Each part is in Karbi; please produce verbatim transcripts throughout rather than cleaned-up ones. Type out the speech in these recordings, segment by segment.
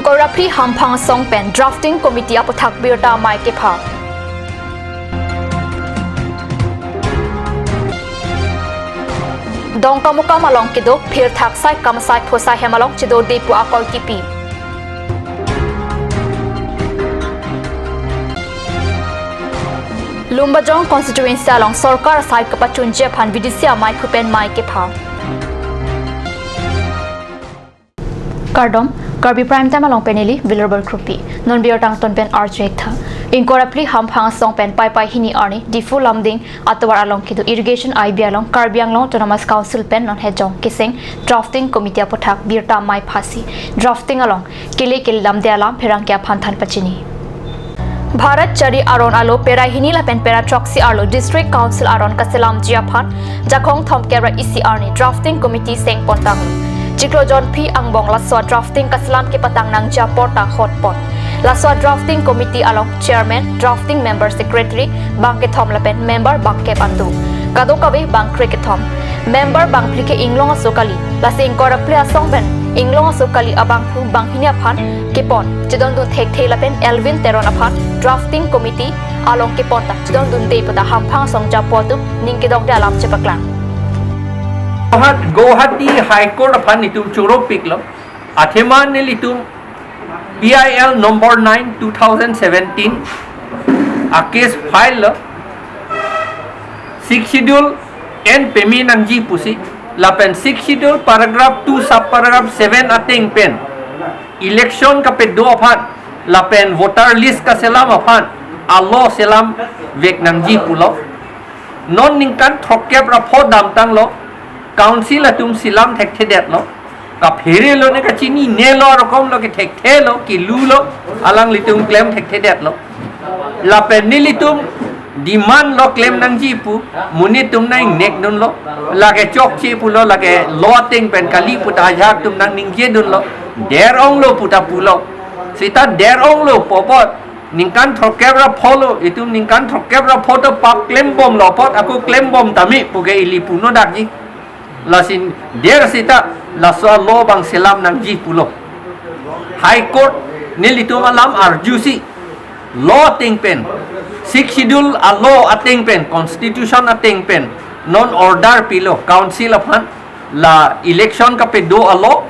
Ingkoi ra phli hamphang asong pen drafting committee aputhak birta amei kepha. Dongkamukam along kedo phirthak sai kam sai pho sai hem along chedode pu akoi kipi. Lumbajong constituency along sorkar asai kapachunji aphan V D C amei phu pen mei kepha. Kardom, Karbi Prime Time along pen neli Vilrobal Kropi. Non birta angton pen arju-ik tha. Ingkoi ra phli hamphang asong pen Paipai hini arni Diphu Lumding atovar along kedo Irrigation I B along Karbi Anglong Autonomous Council pen non hejong keseng drafting committee aputhak birta amei phasi drafting along kele kele damde alam pherangke aphan than pachini. Bharat Chari aron alo pera hini lapen pera throksi arlo District Council aron kaselamji aphan Jakhong thomkep ra isi arni drafting committee seng pontang. Chiklo jonphi angbong laso drafting kaselam kepatang nangji apor ta hotpon. Laso drafting committee along chairman, drafting member, secretary bang kethom lapen member bang kep antu. Kadokave bang krekethom. Member bang phli ke inglong aso kali. Lasi ingkoi ra phli asong pen inglong aso kali abangphu bang hini aphan kepon. Chedondun thekthe lapen Elvin Teron aphan drafting committee along kepon ta chedondunde pu ta hamphang asong japo atum ning kedongde alam chepaklang. Guwahat-, Guwahati High Court aphan itum choro piklo. Athema nelitum P I L number nine two thousand seventeen a case file lo, Sixth Schedule en peme nangji pusi, lapen Sixth Schedule paragraph two subparagraph seven ateng pen election kapedo aphan lapen voter list kaselam aphan a-law selamvek nangji pulo. Non ningkan throkkep ra pho damtanglo, council atum selam thekthedetlo. Kaphere lo ne kachinine lo arokom lo, kethekthelo, kilulo, alanglitum klem thekthedetlo. Lapen nelitum demand lo klem nangji pu, monit atum nang-ingnek dunlo. Lake chokche pulo, lake law ateng pen kali pu ta ajahak atum nangningje dunlo. Der-onglo pu ta pulo. Seta der-onglo pu apot ningkan throkkep ra pho lo, itum ningkan throkkep ra pho ta pap klembomlo apot ako klembom tame pu ke ili puno dakji. Lasi der seta laso a-law bang selam nangji pulo. High Court nelitum alam arjusi law ateng pen, Sixth Schedule a-law ateng pen, constitution ateng pen non order pilo council aphan, la election kapedo a-law,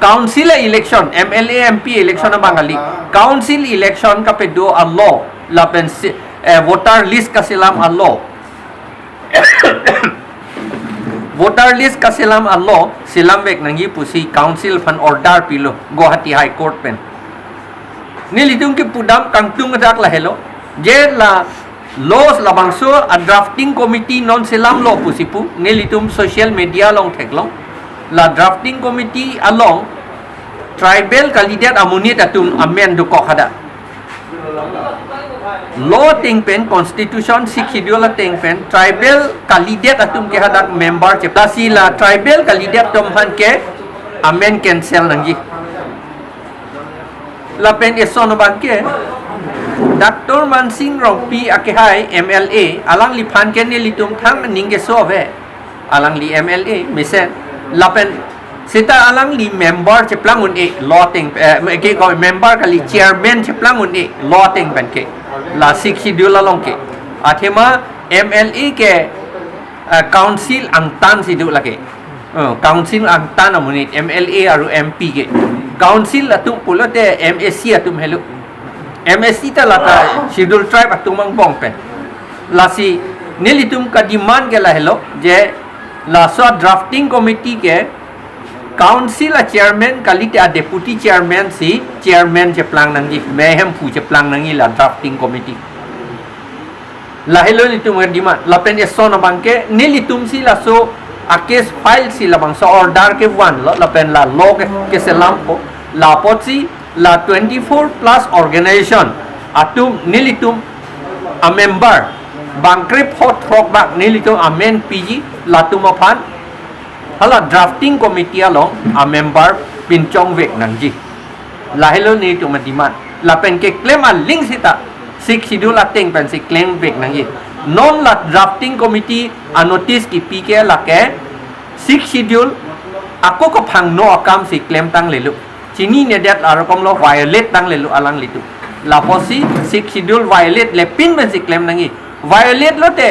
council a-election, M L A, M P election abang kali, council election kapedo a-law, lapen si, eh, voter list kaselam a-law, voter list kaselam a-law selamvek nangji pusi council aphan order pilo Guwahati High Court pen. Nelitum kepudam kangtung adak lahelo, je la laws labangso a-drafting committee non selamlo pusi pu nelitum social media along theklong. La drafting committee along tribal kalidet amonit atum amen dokok hadak. Law ateng pen, constitution Sixth Schedule ateng pen tribal kalidet atum ke hadak member chepla, si la tribal kalidet atum aphan ke amen cancel nangji. Lapen eson abang ke Doctor Mansing Rongpi akehai M L A, alangliphan ke nelitum thang ning keso ave. Alangli M L A mesen, lapen seta alangli member cheplang un-e law ateng, eh, ke ko member kali, chairman cheplang un-e law ateng pen ke, la Sixth Schedule along ke. Athema M L A ke, eh, council angtan si do lake. Eh, council angtan amonit, M L A aru M P ke. Council atum pulote M A C atum helo. M A C ta lata Schedule Tribe atum angbong pen. Lasi nelitum ka-demand ke lahelo, je laso drafting committee ke council a-chairman kalite a-deputy chairman si chairman cheplang nangji, mehemphu cheplang nangji la drafting committee. Lahelo nelitum ka-demand. Lapen eson abang ke nelitum si laso a-case file si labangso order kevanlo, lapen la law ke, keselampo, la apot si la twenty-four plus organization atum nelitum a-member bang krepho throk bak nelitum amen piji, latum aphan hala drafting committee along a-member pinchongvek nangji. Lahelo nelitum a-demand. Lapen keklem aling seta Sixth Schedule ateng pensi klemvek nangji. Non la drafting committee a-notice kipi ke lake Sixth Schedule ako kaphangno akam si klemtang lelo. Chininedet arokom lo, violate nanglelo alanglitum. Lapusi Sixth Schedule violate le pin pensi klem nangji. Violate lote,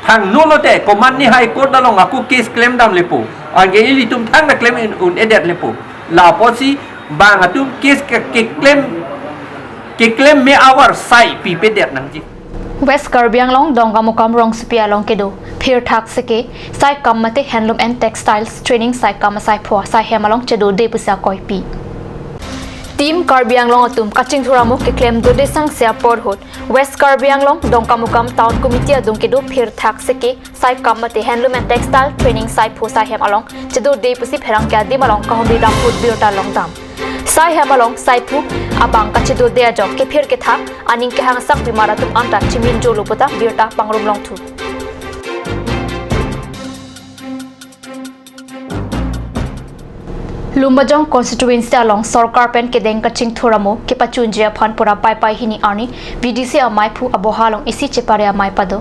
thangno lote, komatne High Court along ako case klemdamlepo. Anke ilitum thangta klem un-, un-edet lepo. Lapusi bang atum case ke, keklem, keklem me avar sai pipedet nangji. West Karbi Anglong Dongkamukam rongsopi along kedo Phirthak Seke saikam mate Handloom and Textiles Training Saikam asaiphu asaihem along chedode pusi akoipi. Team Karbi Anglong atum kachingthur amo keklem dode sangse apor ahut West Karbi Anglong Dongkamukam Town Committee adung kedo Phirthak Seke saikam mate Handloom and Textile Training saiphu asaihem along chedode pusi pherangke adim along kahumri dam ahut birta longdam. Saihem along saiphu abang kachedode ajok kephir kethak aning kehang asakpimar atum anta chiminjolo puta birta pangrum longthu. Lumbajong constituency along sorkar pen kedeng kachingthur amo kepachunji aphan pura Paipai hini arni V D C amaiphu aboha along isi chepare amei pado.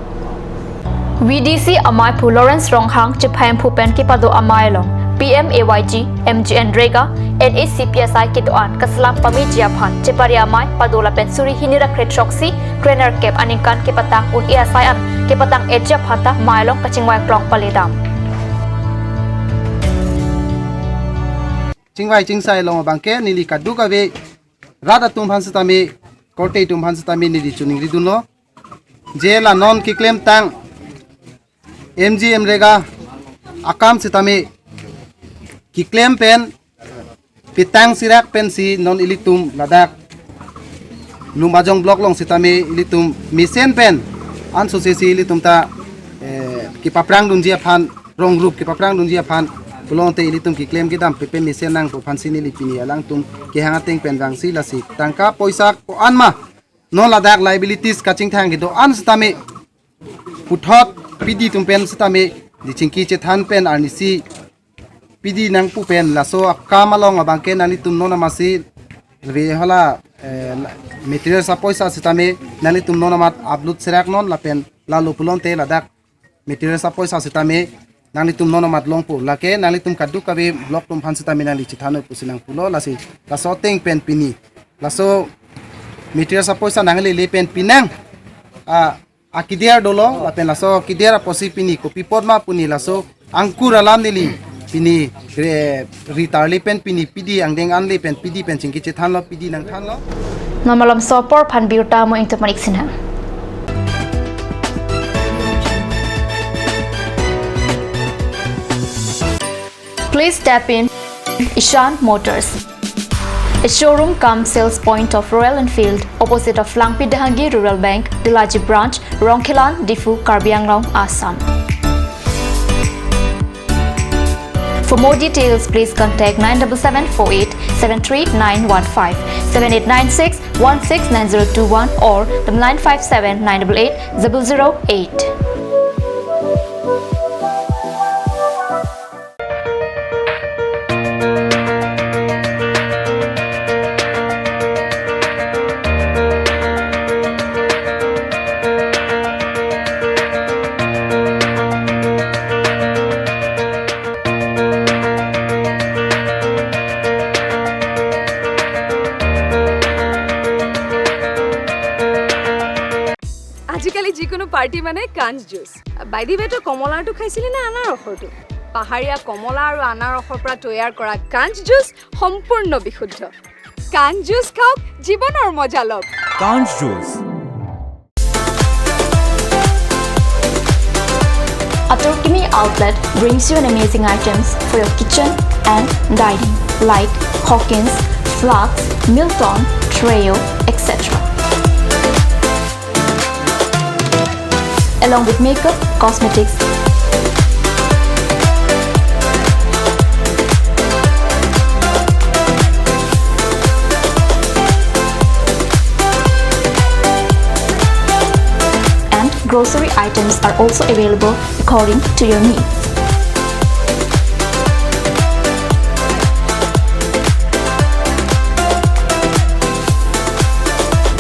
V D C amaiphu Lawrence Ronghang chephamphu pen kepado amei along P M A Y G, M G N R E G A, N H C P asai kedo-an kaselam pameji aphan chepare amei pado lapen suri hini ra kre throksi kre nerkep aningkan kepatang un-e asai an kepatang-etji aphanta mei along kachingvai klong paledam. Chingvai chingsai along abangke neli kadokave rat atum aphan setame, korte atum aphan setame neli choningridunlo. Je la non keklemtang M G N R E G A akam setame keklem pen petang sirak pensi non ilitum ladak Lumbajong block along setame ilitum mesen pen ansose si ilitum ta, eh, kepaprang dunji aphan, rong rup kepaprang dunji aphan pulote ilitum keklem kedam pepe mesen nangpo aphansi neli pini alangtum kehang ateng pen vangsi lasi tangka poisa ko-an ma non ladak liabilities kachingthang kedo-an setame puthot pidi atum pen setame dichingki chethan pen arnisi pidi nangpu pen laso akam along abangke nanglitum non amatsi re hala, eh, materials apoisa setame nanglitum non amat upload serak non lapen lalo pulote ladak materials apoisa setame nanglitum non amat longpo, lake nanglitum kadokave block atum aphan setame nangli chethan noi pusi nangpulo. Lasi laso ateng pen pini laso materials apoisa nanglele pen pinang, ah, akider dolo, lapen laso akider apotsi pini kopi apot ma pu ne laso angkur alam neli pini re, ritarle pen pini pidi angdeng anle pen pidi pen chingki chethanlo, pidi nangthanlo. Non malomso apor aphan birta mo Ingtomanik Sinha. Please step in Ishan Motors, a showroom cum sales point of Royal Enfield, opposite of Langpi Dehangi Rural Bank, Dulaji Branch, Rongkhelan, Diphu, Karbi Anglong, Assam. For more details, please contact nine double seven four eight seven three nine one five, seven eight nine six one six nine zero two one or the nine five seven nine double eight double zero eight. আজিকালি যিকোনো পাৰ্টি মানে কাঞ্চ juice. By the ৱে, তই কমলাৰটো খাইছিলি নে আনাৰসৰটো? পাহাৰীয়া কমলা আৰু আনাৰসৰ পৰা তৈয়াৰ কৰা কাঞ্চ জুচ সম্পূৰ্ণ বিশুদ্ধ। কাঞ্চ জুচ খাওক, জীৱনৰ মজা লওক। Kanch Juice. Atur Kimi Outlet brings you an amazing items for your kitchen and dining, like Hawkins, Flask, Milton, Treo, et cetera, along with makeup, cosmetics, and grocery items are also available according to your needs.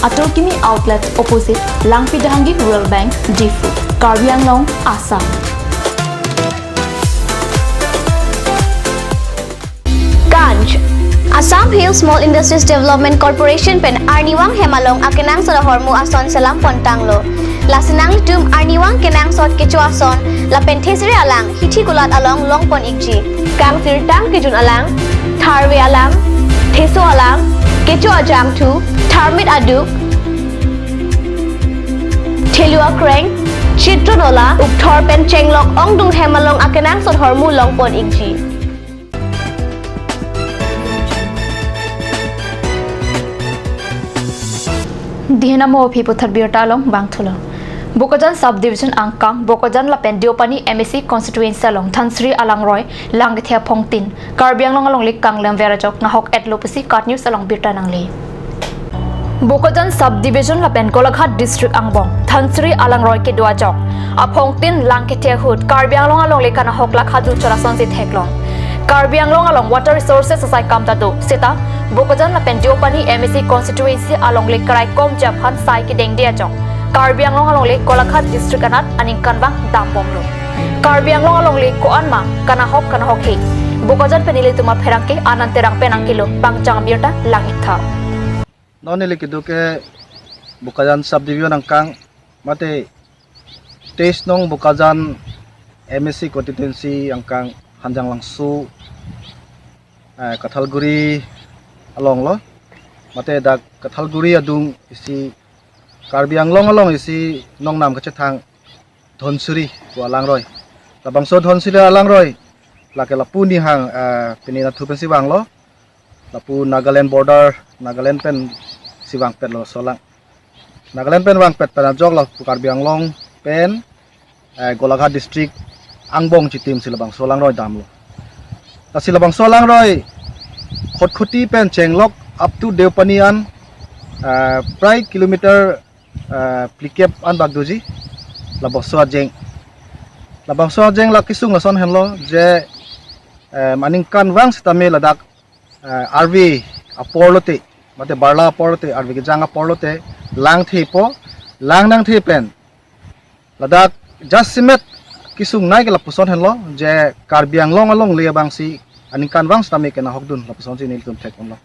Atur Kimi Outlet, opposite Langpi Dehangi Rural Bank, Diphu, Karbi Anglong, Assam. Kanch, Assam Hill Small Industries Development Corporation pen arnivang hem along akenangsot ahormu ason selam pon tanglo. Lasi nanglitum arnivang kenangsot kecho ason lapen thesere alang hithi kulat along long pon ikji. Kangsirtang kejun alang, tharve alang, theso alang, kecho ajangthu, tharmit aduk, thelu akreng, chitro nola, ukthor pen chenglok ongdung hem along akenangsot ahormu long pon ikji. Dihena mo aphi puthot birta along bang thulo. Bokajan Subdivision angkang, Bokajan lapen Deopani M A C constituency along Dhansiri alangroi lang kethe aphongtin Karbi Anglong alongle kanglem ver ajok nahok etlo pusi KAT News along birta nangli. Bokajan Subdivision lapen Golaghat District angbong Dhansiri alangroi kedo ajok aphongtin lang kethe ahut Karbi Anglong alongle kanahok lakha dunchot asonsi theklong. Karbi Anglong along water resources asai kam ta do seta Bokajan lapen Deopani M A C constituency alongle karai komji aphan sai kedengde ajok Karbi Anglong alongle Golaghat District anat aningkanvang dambomlo. Karbi Anglong alongle ko-an ma kanahok kanahok he. Bokajan pen ilitum apherangke Anand Terang pen nangkelo pangjang birta lang-iktha. Non ili kedo ke Bokajan Subdivision angkang mate teis nong Bokajan M A C constituency angkang Hanjanglangso, eh, Kathalguri along lo. Mate dak Kathalguri adung isi Karbi Anglong along isi nongnam kachethang Dhansiri pu alangroi. Labangso Dhansiri alangroi lake lapu nihang, eh, pini nathu pensi vanglo. Lapu Nagaland border, Nagaland pensi vangpetlo laso alang. Nagaland pen vangpet pen ajok lapu Karbi Anglong pen, eh, Golaghat District angbong chitimsi labangso alangroi damlo. Lasi labangso alangroi Khatkhati pen chenglok up to Deopani an, eh, prai kilometer, eh, phlikep an bak doji labangso ajeng. Labangso ajeng la kesung lason henlo je, eh, aningkanvang sitame ladak, eh, arve apor lote, mate barla apor lote, arve kejang apor lote, lang thepo, lang nangthe pen ladak jasemet kesungnei ke lapuson henlo, je Karbi Anglong alongle abangsi aningkanvang sitame kenahokdun lapusonsi nelitum thekponlo.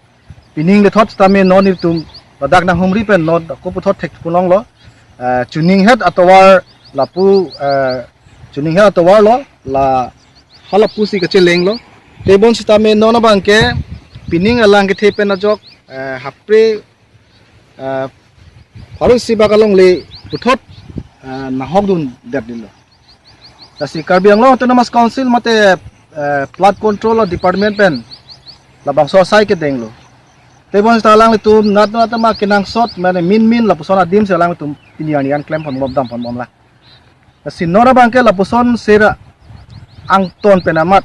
Pining lethot sitame non nelitum ladak nanghumri pen non ako puthot thekponlonglo. Eh, chuning het atovar lapu, eh, chuning het atovar lo, la halapusi kachelenglo. Tebon sitame non abangke pining alang kethe pen ajok, eh, hapre, eh, pharo isi bak alongle puthot, eh, nahokdun detdilo. Lasi Karbi Anglong Autonomous Council mate, eh, Flood Control Department pen labangso asai kedenglo. Tebon sita alanglitum nat nat ma kenangsot mane min min lapuson adimsi alanglitum pini arni an klemponbom damponbomlo. Lasi non abangke lapuson sera angton pen amat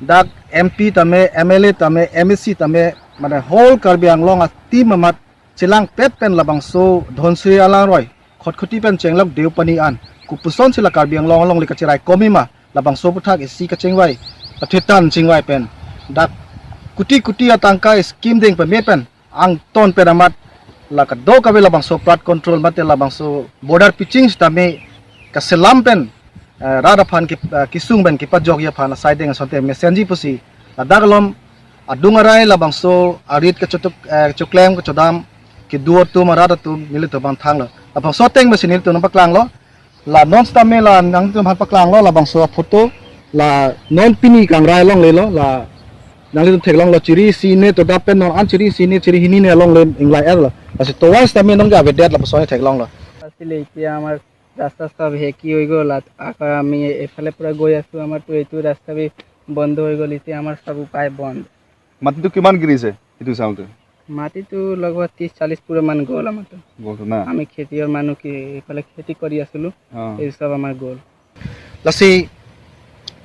dak M P tame, M L A tame, M A C tame, mane whole Karbi Anglong a-team amat chelangpet pen labangso Dhansiri alangroi Khatkhati pen chenglok Deopani an, kopuson si la Karbi Anglong alongle kacherai komi ma, labangso aputhak isi kachingvai, kathetan chingvai pen dak kuti kuti atangka scheme deng pame pen angton pen amat la kadokave labangso flood control mate labangso border pitching sitame kaselam pen, eh, rat aphan ke, eh, kesung pen kepajokji aphan asai deng asonte mesenji pusi ladak alom adung arai labangso arit kachotuk, eh, kachoklem kachodam kedo atum arat atum nelitum abang thanglo. Labangso ateng masi nelitum nangpaklanglo. La non sitame la nangtum aphan paklanglo labangso aphoto, la non pini kangrai longlelo, la nanglitum theklonglo chiri isi ne to dapen non an chiri isi ne chiri hini ne alongle inglai erlo. Lasi tovar sitame non ke avedet lapuson theklonglo. আসলে এতিয়া আমাৰ ৰাস্তা সব হেকি হৈ গ'ল। আ-, আকৌ আমি এইফালে পৰা গৈ আছোঁ, আমাৰতো এইটো ৰাস্তা বি বন্ধ হৈ গ'ল, এতিয়া আমাৰ সব উপায় বন্ধ। মাটিটো কিমান গিৰিছে এইটো চাওঁতে? মাটিটো লগভগ ত্ৰিশ চল্লিশ পুৰা মান গ'ল আমাৰতো। গ'লতো না? আমি খেতিয়ৰ মানুহ কি এইফালে খেতি কৰি আছিলোঁ, অ। এই সব আমাৰ গ'ল। Lasi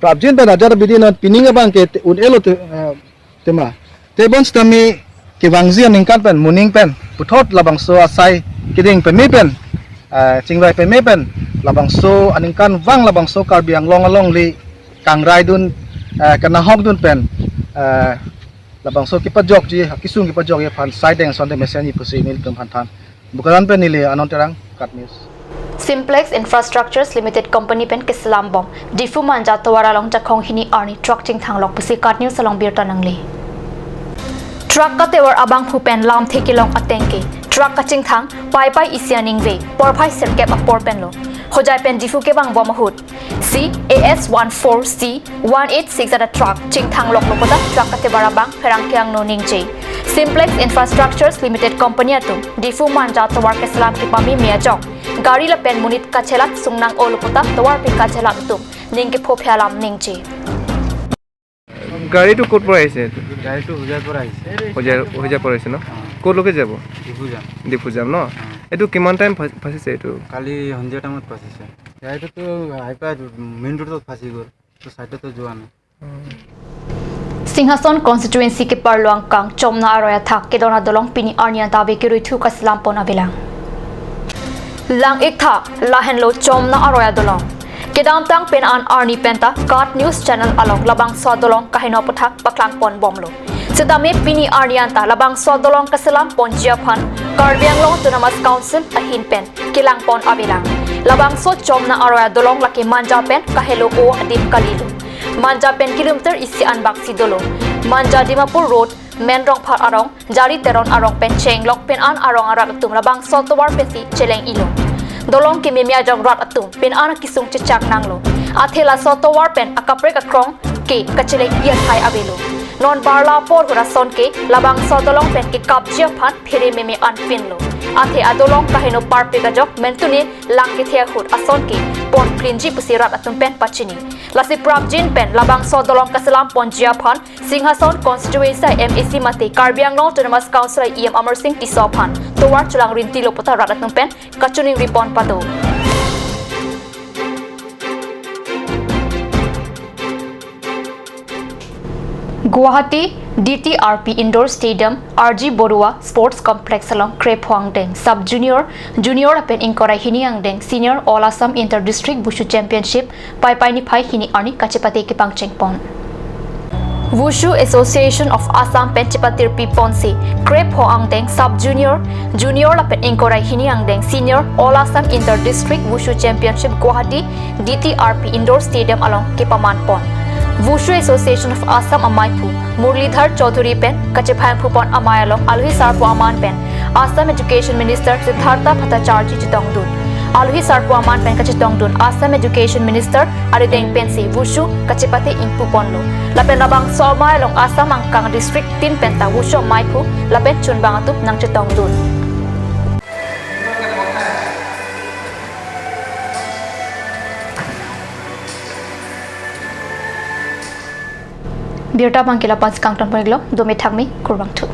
prapjin pen ajat abidi non pining abangke te un-elo te, eh, tema. Tebon sitame kevangji aningkan pen moning pen puthot labangso asai kedeng pame pen, eh, chingvai pame pen labangso aningkanvang labangso Karbi Anglong alongle kangraidun, eh, kanahokdun pen, eh, labangso kepajokji, kesung kepajokji aphan sai deng asonte mesenji pusi nelitum aphan than. Bokajan pen neli Anand Terang, KAT News. Simplex Infrastructures Limited Company pen keselambom Diphu Manja tovar along Jakhong hini arni truck chingthanglok pusi KAT News along birta nangli. Truck katovar abangphu pen lamthe kelong ateng ke truck kachingthang Paipai isi aningve porphai sirkep apor pen lo. Hojai pen Diphu kevang bom ahut C A S one four C one eight six ada truck chingthang loklo puta truck katovar abang pherangke angno ningje. Simplex Infrastructures Limited Company atum Diphu Manja tovar keselam kepameme ajok gari lapen monit kachelat sungnang-olo puta tovarpi kachelat atum ning kepho phe alam ningje. গাড়ীটো ক'ৰ পৰা আহিছে? গাড়ীটো হোজাইৰ পৰা আহিছে। হোজাই হোজাই পৰা আহিছে ন? ক'লৈকে যাব? ডিফু যাম। ডিফু যাম ন? এইটো কিমান টাইম ফা- ফাঁচিছে এইটো? কালি সন্ধিয়া টাইমত ফাঁচিছে। গাড়ীটোতো হাইপা মেইন ৰোডত ফাঁচি গ'ল, তো ছাইডতো যোৱা নাই। Singhason constituency keparlo angkang Chomna aroi athak kedona dolong pini arni anta ave kerui thu kaselam pon avelang. Lang-ik tha lahenlo Chomna aroi adolong. Kedamtang pen an arni penta Kat News Channel along labangso adolong kaheno aputhak paklang pon bomlo. Setame pini arni anta labangso adolong kaselam ponji aphan Karbi Anglong Autonomous Council ahin pen kelang pon avelang. Labangso Chomna aroi adolong lake Manja pen kahelo-o adim kalilo. Manja pen kilometer isi anbak si dolo. Manja Dimapur Road, Main Rongphar arong, Jari Teron arong pen chenglok pen an arong arat atum labangso tovar pensi cheleng-ilo. Dolong kememe ajok rat atum pen an kesung chechak nanglo. Athe laso tovar pen akaprek akrong ke kacheleng-i athai avelo. Non barla apor ahut ason ke labangso adolong pen kekapji aphan phere meme anpinlo. Athe adolong kaheno parpik ajok mentune lang kethe ahut ason ke pon klinji pusi rat atum pen pachini. Lasi prapjin pen labangso adolong kaselam ponji aphan Singhason constituency M A C mate Karbi Anglong Autonomous Council E M Amarsing Tisso aphan tovar chelang rintilo puta rat atum pen kachiningri pon pado. Guwahati D T R P Indoor Stadium R G Borua Sports Complex along krepho angdeng Sub Junior, Junior lapen ingkoi ra hini angdeng Senior All Assam Inter District Wushu Championship Paipai niphai hini arni kachepate kepangcheng pon. Wushu Association of Assam pen chepatirpi ponsi krepho angdeng Sub Junior, Junior lapen ingkoi ra hini angdeng Senior All Assam Inter District Wushu Championship Guwahati D T R P Indoor Stadium along kepaman pon. Wushu Association of Assam amaiphu Murlidhar Chaudhary pen kachephangphu pon amei along alohi sarpo aman pen Assam Education Minister Siddhartha Bhattacharjee chetongdun. Alohi sarpo aman pen kachetongdun Assam Education Minister arideng pensi Wushu kachepate ingpu ponlo. Lapen labangso amei along Assam angkang district tin penta Wushu amaiphu lapen chunbang atum nangchetongdun. Birta abang ke la-ansi kangton pon-iklo, dome thakme, kurvangthu.